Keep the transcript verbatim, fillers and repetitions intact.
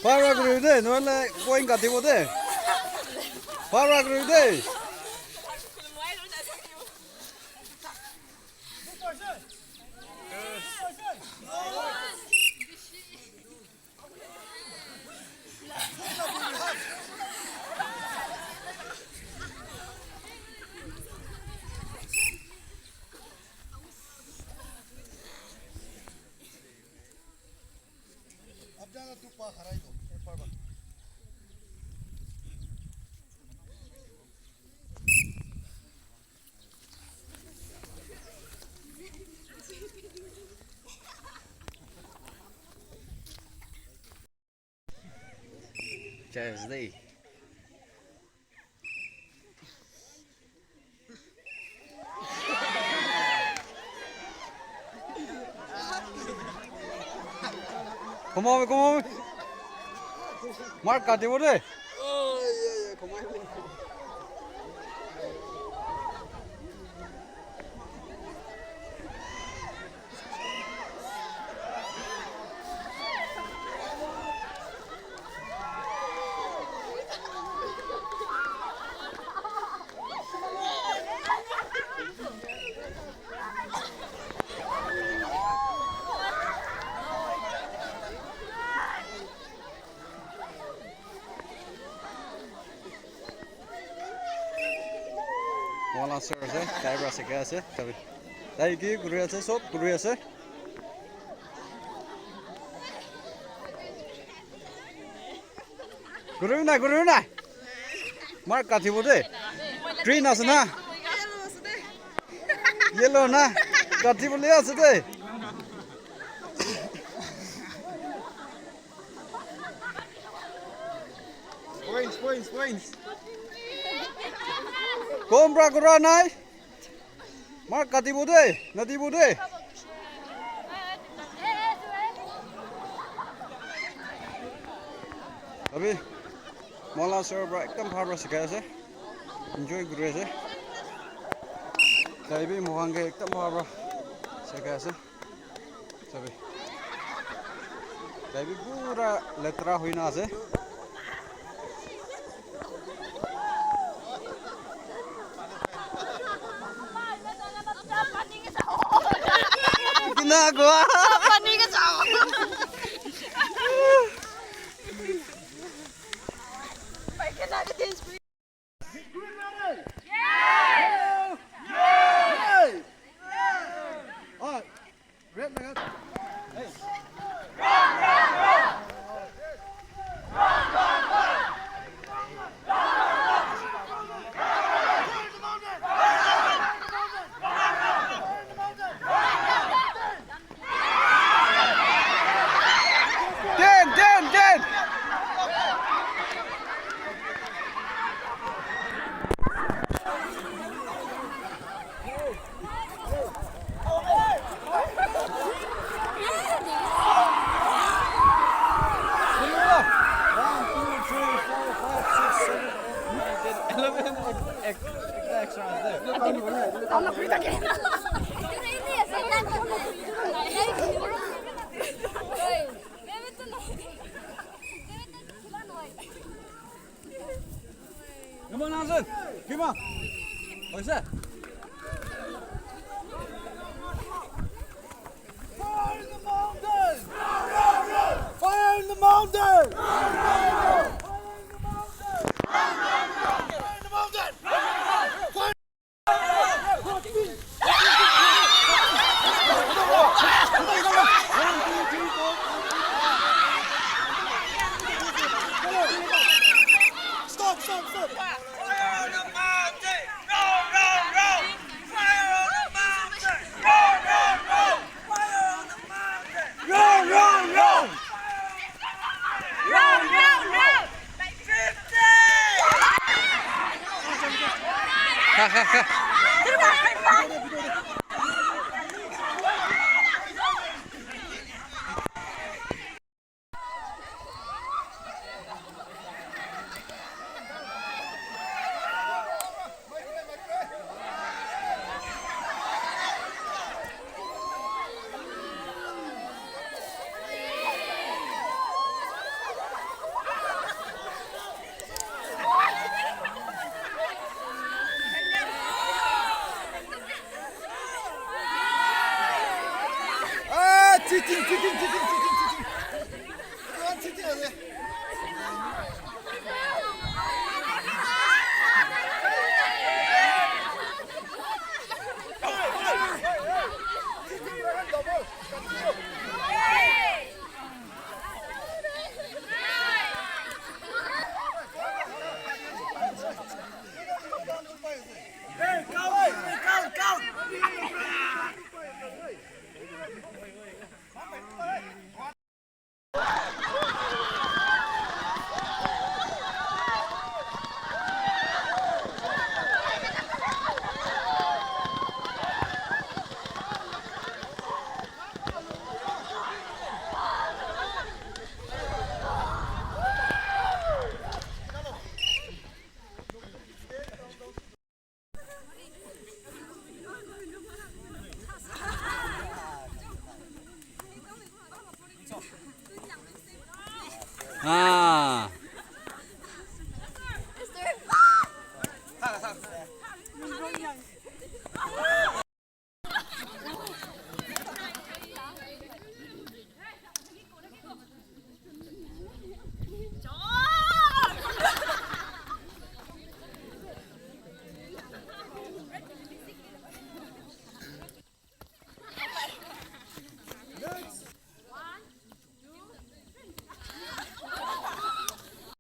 Para kuri de, nohole point katibo de. Para kuri de. Chance dey. Come on, come on. Mark katibo de. Wala sir ase, tai para sikai ase, tai, tai ki kuri ase, sob kuri ase. Kuri na, kuri na. Mark katibo de. Green ase na. Yellow na. Katibo le ase de. Points, points, points. Kom pra kura nai. Mark katibo de, nadibo de. Abi, mola sir pra ekdam bhal pra sikai ase. Enjoy kuri ase. Tai bi mohan ke ekdam bhal pra sikai ase. Sabi. Tai bi pura letra hoina ase. Kina ko? Ten, ten, ten. One, two, three, four, five, six, seven, eight, nine, ten, eleven, ex-, ex-, extra there. Come on, Hansen. Come on. What's that? Fire in the mountain! Fire in the mountain! Fire in the mountain! Fire in the mountain! Stop, stop, stop! Fire on the mountain! Roll, roll, roll! Fire on the mountain! Roll, roll, roll! Fire on the mountain! Roll, roll, roll! Fire on the mountain! Roll, roll, roll! Fifty!